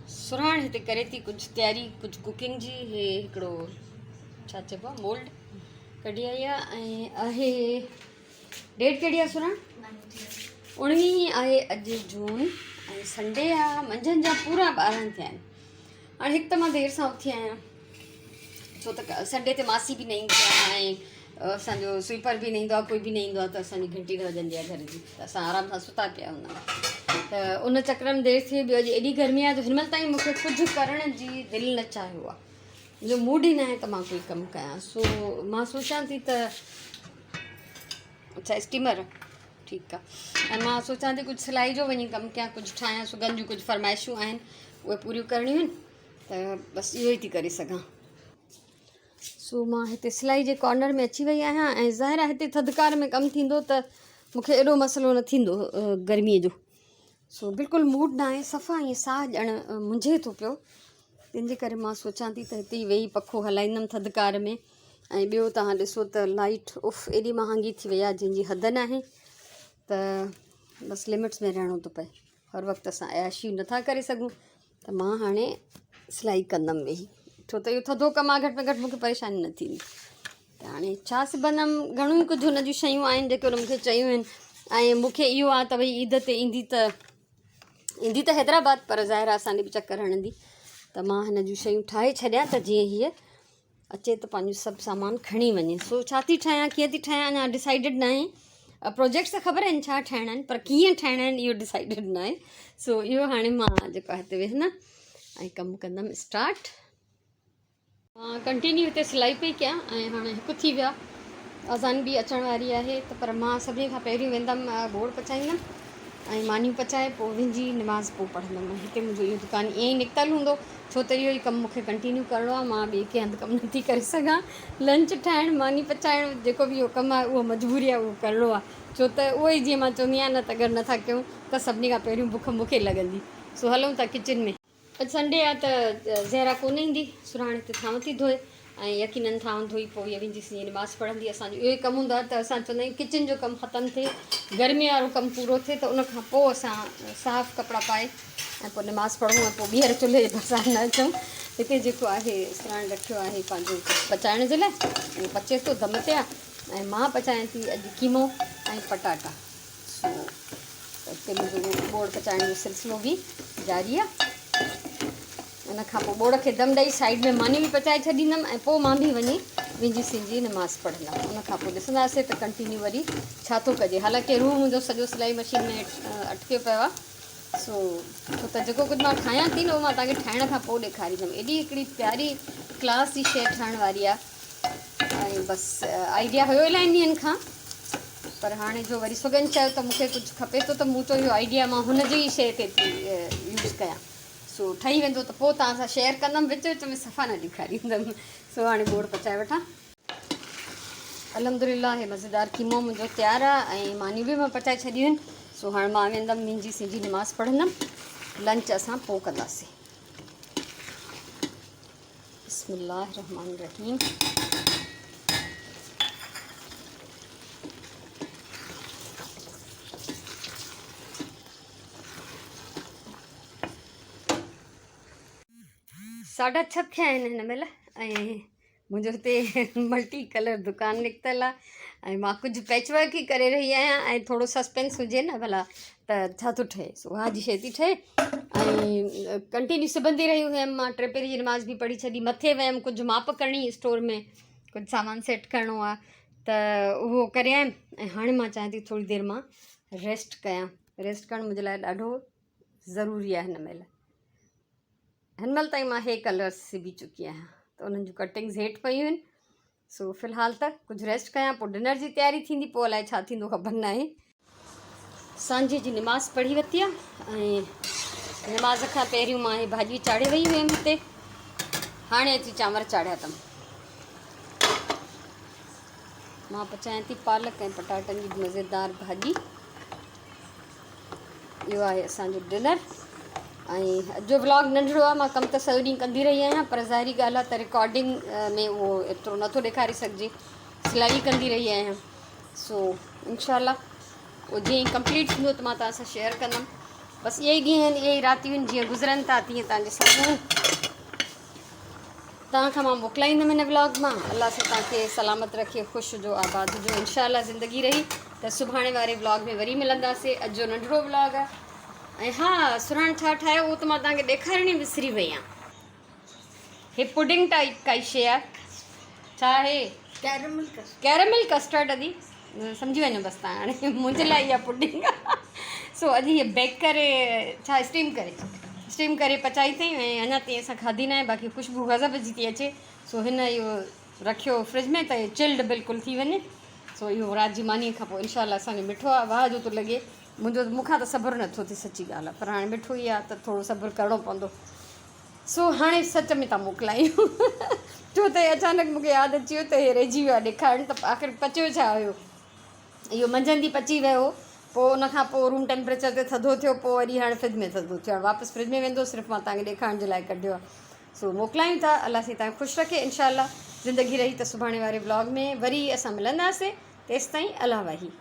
سرهاڻ هتي ڪري ٿي ڪجهه تياري ڪجهه ڪوڪنگ جي. هي هڪڙو ڇا چئبو آهي مولڊ ڪڍي آئي آهي ۽ آهي ڊيٽ ڪهڙي آهي سرهاڻ؟ 19 آهي اڄ جون ۽ سنڊي آهي. منجهند جا پورا 12 ٿيا آهن. هاڻي هڪ ته مان دير سان اٿي آهيان ڇو ته سنڊي تي ماسي به نه ايندي آهي ۽ اسانجو سوئپر به نه ايندو آهي، ڪوئي به نه ايندو آهي ته اسانجي گهنٽي نه وڄندي آهي گهر جي ته اسان آرام سان ستا پيا هوندا آهيون ته ان چڪر ۾ دير ٿي وئي. ٻيو اڄ ايڏي گرمي آهي جو هن مهل تائين مونکي ڪجهه ڪرڻ جي دل نه چاهيو آهي، منهنجو موڊ ئي نه آهي ته مان ڪوئي ڪم ڪيان. سو مان سوچان ٿي ته اڇا اسٽيمر ٺيڪ آهي ۽ مان سوچان ٿي ڪجهه سلائي جو وڃي ڪم ڪيان، ڪجهه ٺاهيان. سگن جون ڪجهه فرمائشون آهن اهي پوريون ڪرڻيون آهن ته بس اهو ئي ٿي ڪري سگهان. سو مان هتي سلائي جي ڪارنر ۾ اچي وئي آهيان ۽ ظاهر آهي هتي ٿڌڪار ۾ ڪم ٿيندو ته مونکي ايڏو مسئلو نه ٿيندو گرميء جو. سو بلڪل موڊ نه آهي، صفا ائين ساهه ڄڻ منجهي ٿو پيو، تنهن جي ڪري مان سوچان ٿي ته هتي ئي ويهي پکو هلائيندم ٿڌڪار ۾. ۽ ٻيو توهان ڏسو ته لائيٽ اف ايڏي مهانگي ٿي وئي آهي جنهن جي حد ناهي ته بس لمٽس ۾ رهڻو ٿو پئي. هر وقت اسان عياشي نٿا ڪري سگهون ته مان هاڻي سلائي ڪندم ويهي، ڇو ته اهو ٿڌو ڪم آهي، گهٽ ۾ گهٽ مونکي پريشاني نه ٿيندي. ته هاڻي ڇا سبندم، گهڻو ئي ڪجهه هن جون شيون آهن جيڪي هن مونکي چيون آهن ۽ مونکي اهو آهي ته ڀئي عيد تي ايندي ته ايندي ته حيدرآباد، پر ظاهر آهي اسان ڏي به چڪر هڻندي ته مان هن جون شيون ٺاهي ڇڏيان ته جيئن هيء اچي ته پنهنجو سڀ سامان کڻي وڃي. سو ڇا ٿي ٺاهيان ڪيئن ٿي ٺاهيان اڃا ڊسائيڊڊ ناهي. پروجيڪٽس ته خبر آهن ڇا ٺاهڻا آهن پر ڪيئن ٺاهڻا آهن اهو ڊسائيڊڊ ناهي. سو اهو هاڻي مان جيڪو آهي هتي ويهندم ۽ ڪم ڪندم اسٽارٽ. مان ڪنٽينيو هتي سلائي پئي ڪيان ۽ هاڻي هڪ ٿي ويا، اذان به اچڻ واري آهي ته پر مان سڀني کان پهريون ويندم ٻوڙ پچائيندم ۽ مانيون پچائي پوء وينجي نماز پوء پڙهندم. ۽ هتي منهنجو اهو دڪان ائين ئي نڪتل هوندو ڇو ته اهو ئي ڪم مونکي ڪنٽينيو ڪرڻو آهي، مان ٻئي ڪنهن هنڌ ڪم نٿي ڪري سگهان. لنچ ٺاهڻ، ماني پچائڻ جيڪو به اهو ڪم آهي اهو مجبوري آهي اهو ڪرڻو آهي ڇو ته اهو ئي جيئن مان چوندي آهيان نه ته اگر نٿا ڪيون ته سڀني کان پهريون بک مونکي لڳندي. سو هلون ٿا ڪچن ۾. اڄ سنڊي آهي ته زهرا ڪونه ايندي، سرهاڻي تي ٿانو ٿي ڌوئي ۽ يقينن ٿانو ڌوئي پوء اها ويندي سڄي نماز پڙهندي. اسان جو اهو ئي ڪم هوندو آهي ته اسان چوندا آهيون ڪچن جو ڪم ختم ٿئي، گرمي وارو ڪم پورو ٿئي ته ان کان پوء اسان صاف ڪپڙا پائي ۽ پوء نماز پڙهون ۽ پوء ٻيهر چلهي جي ڀرسان نه اچون. هتي جيڪو آهي سرهاڻ رکيو آهي پنهنجو ڪجهه پچائڻ جي لاء، اهو پچي ٿو دم تي آهي ۽ مان پچايان ٿي اڄ قيمو ۽ پٽاٽا. سو هتي منهنجو ٻوڙ پچائڻ جو سلسلو به جاري آهي. ان کان پوء ٻوڙ کي دم ڏئي سائيڊ ۾ ماني به پچائي ڇڏيندم ۽ پوء مان به وڃي وينجي سينجي نماز پڙهندم. ان کان پوء ڏسنداسين ته ڪنٽينيو وري ڇا ٿو ڪجي. حالانڪه روح منهنجو سڄو سلائي مشين ۾ اٽڪيو پيو آهي. سو ڇو ته جيڪو ڪجهه مان ٺاهيان ٿي نه اهو مان توهان کي ٺاهڻ کان پوء ڏيکاريندم. ايڏي هڪڙي پياري ڪلاس جي شيء ٺاهڻ واري آهي ۽ بس آئيڊيا هيو الاهي ڏينهن کان، پر هاڻي جو وري سگن چيو ته مون کي ڪجهه کپي ٿو ته مون چيو اهو آئيڊيا مان هن جي ئي شيء تي ٿي يوز ڪيان. سو ٺهي ويندو ته پوء توهان سان شيئر ڪندم، وچ وچ ۾ صفا نه ڏيکاريندم. سو هاڻي ٻوڙ پچائي وٺان. الحمدلله هي مزيدار قيمو منهنجو تيار آ ۽ مانيون به مان پچائي ڇڏيون آهن. سو هاڻي مان ويندم منهنجي سنجي نماز پڙهندم، لنچ اسان پوء ڪنداسين. بسم الله الرحمن الرحيم. ساڍا ڇهه ٿيا آهن هن مهل ۽ منهنجو هتي ملٽي ڪلر دڪان نڪتل آهي ۽ مان ڪجهه پيچ ورڪ ئي ڪري رهي آهيان ۽ ٿورو سسپينس هجي نه ڀلا ته ڇا ٿو ٺهي، سو ها جي شيء ٿي ٺهي ۽ ڪنٽينيو سبندي رهي هيم مان. ٽي پهري جي نماز به پڙهي ڇڏي، مٿي ويم ڪجهه ماپ ڪرڻي اسٽور ۾ ڪجهه سامان سيٽ ڪرڻو آهي ته اهو ڪري آيم ۽ هاڻي مان چاهيان ٿي ٿوري دير مان ريسٽ ڪيان. ريسٽ ڪرڻ منهنجي لاء ڏاڍو ضروري آهي. هن مهل تائين مان هي ڪلرس سبي چڪي آهيان ته انهن جون ڪٽنگز هيٺ پيون آهن. سو في الحال ته ڪجهه ريسٽ ڪيان، پوء ڊنر جي تياري ٿيندي، پوء الائي ڇا ٿيندو خبر ناهي. سانجهي جي نماز پڙهي ورتي آهي ۽ نماز کان پهريون مان هي ڀاڄي چاڙهي وئي هيم هتي، هاڻي اچي چانور چاڙهيا اٿم. مان پچايان ٿي پالڪ ۽ پٽاٽن جي مزيدار ڀاڄي. اهو آهي اسان جو ڊنر ۽ اڄ جو ولاگ ننڍڙو آهي. مان ڪم ته سڄو ڏينهن ڪندي رهي آهيان پر ظاهري ڳالهه آهي ته رڪارڊنگ ۾ اهو ايترو نٿو ڏيکاري سگهجي، سلائي ڪندي رهي آهيان. سو انشاء الله اهو جيئن ئي ڪمپليٽ ٿيندو ته مان توهان سان شيئر ڪندم. بس اهي ئي ڏينهن آهن، اهي ئي راتيون آهن، جيئن گذرن ٿا تيئن توهان جي سامهون. توهان کان مان موڪلائيندم هن ولاگ مان. الله سائين توهان کي سلامت رکي، خوش هجو، آباد هجو. انشاء الله زندگي رهي ته سڀاڻي واري ولاگ ۾ وري ملنداسي. اڄ جو ننڍڙو ولاگ آهي. ۽ ها سرهاڻ ڇا ٺاهيو اهو ته مان توهان کي ڏيکارڻ ئي وسري وئي آهيان. هي پڊنگ ٽائيپ ڪائي شيء آهي. ڇا آهي؟ ڪيرمل ڪسٽرڊ. ڪيرمل ڪسٽرڊ ادي سمجهي وڃو بس تان هاڻي منهنجي لاء اها پڊنگ آهي. سو اڄ هيء بيڪ ڪري ڇا اسٽيم ڪري اسٽيم ڪري پچائي اٿئي ۽ اڃا تائين اسان کاڌي ناهي باقي خوشبو غضب جي ٿي اچي. سو هن اهو رکيو فرج ۾ ته چلڊ بلڪل ٿي وڃي. سو اهو رات جي مانيء کان پوء انشاء الله اسان جو مٺو آهي واهه جو ٿو لڳي. منهنجو مون کان ته صبر نٿو ٿئي سچي ڳالهه آهي پر هاڻي مٺو ئي آهي ته ٿورو صبر ڪرڻو پوندو. سو هاڻي سچ ۾ تان موڪلايون ڇو ته اچانڪ مون کي ياد اچي ويو ته هي رهجي ويو آهي ڏيکارڻ ته آخر پچيو ڇا هيو. اهو منجهند ئي پچي ويو هو پوء ان کان پوء روم ٽيمپريچر تي ٿڌو ٿيو پوء وري هاڻي فرج ۾ ٿڌو ٿيو هاڻي واپس فرج ۾ ويندو صرف مان توهان کي ڏيکارڻ جي لاء ڪڍيو آهي. سو موڪلايون ٿا الله سائين توهان کي خوش رکي انشاء الله زندگي رهي ته سڀاڻي واري ولاگ ۾ وري اسان ملنداسين تيستائين الله واهي.